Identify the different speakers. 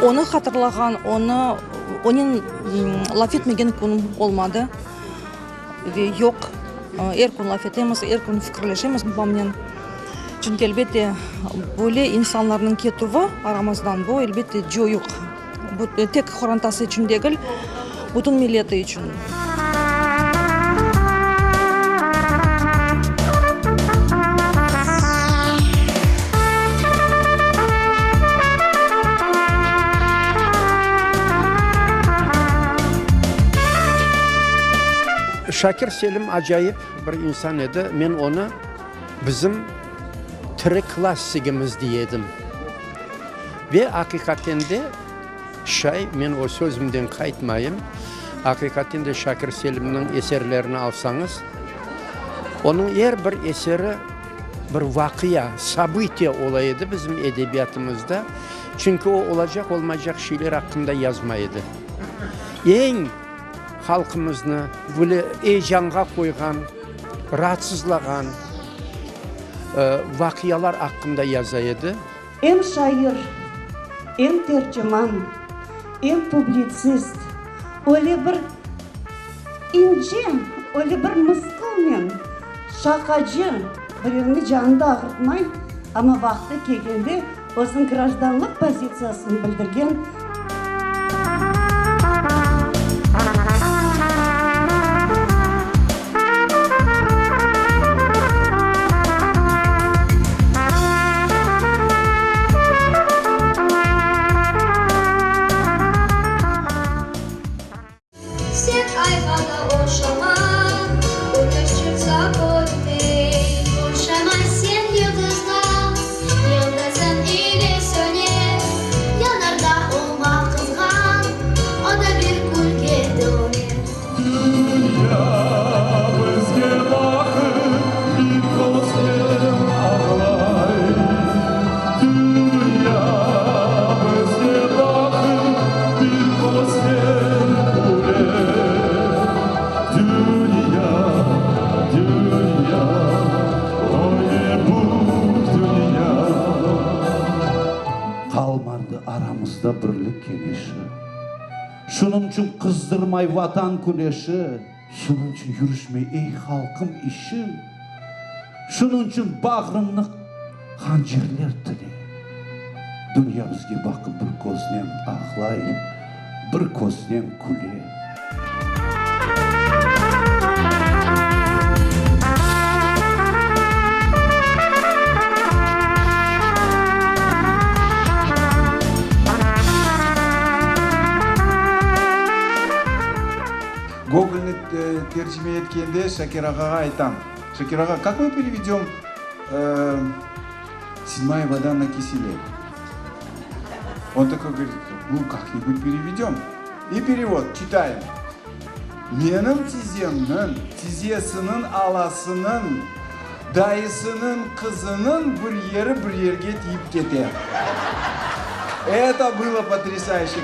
Speaker 1: Onı hatırlağan, onı, onen laf etmegen künüm olmadı ve yoq. Er kün laf etemiz, er kün fikirleşemiz babamnen. Çünki, elbette, böyle insanlarnıñ ketüvi aramızdan, bu, elbette, coyuq. Bu tek qorantası içün degil, bütün milleti içün.
Speaker 2: Şakir Selim acayip bir insan edi. Men onı bizim tiri klassigimiz dey edim. Ve aqiqaten de şay, men o sözümden qaytmayım, aqiqaten de Şakir Selimniñ eserlerini alsañız, onıñ er bir eseri bir vaqia, sobıtiye, ola edi bizim edebiyatımızda, çünki o olacaq-olmaycaq şeyler aqqında yazmay edi. Eñ halqımıznı böyle eyecanğa qoyğan, raatsızlağan vaqialar aqqında yaza edi.
Speaker 3: Em şair, em terciman, em publitsist, öyle bir ince, öyle bir mısqılnen şaqacı, birevni canını da ağırtmay, amma vaqtı kelgende özüniñ grajdanlıq pozitsiyasını bildirgen.
Speaker 4: Sen ayğa da oşama, Küneş çıqsa körünmey. Oşama sen yıldızğa, Yıldızıñ ile söner. Yanardağ olma qızğan, O da bir külge döner.
Speaker 5: Dünya bizge baqıp bir köznen ağlay, Dünya bizge baqıp bir köznen küle. Dünya, dünya, öyle büyük dünya.
Speaker 6: Qalmadı aramızda birlik keñeşi. Şunıñçün qızdırmay Vatan küneşi. Şunıñçün yürüşmey, ey, halqım, işi. Şunıñçün bağrıñnı hancerler tile. Dünya bizge baqıp bir köznen ağlay, bir köznen küle.
Speaker 7: Gogolni tercime etkende Şakir ağağa aytam, Şakir ağa, kak mı perevedem Sedmaya voda na kisele? On takoy govorit, nu, kak-nibud perevedem. I perevod, çitayım. Menim tizemniñ, tizesiniñ alasınıñ, dayısınıñ qızınıñ bir yeri bir yerge tiyip kete. Eto bylo potrяsающе!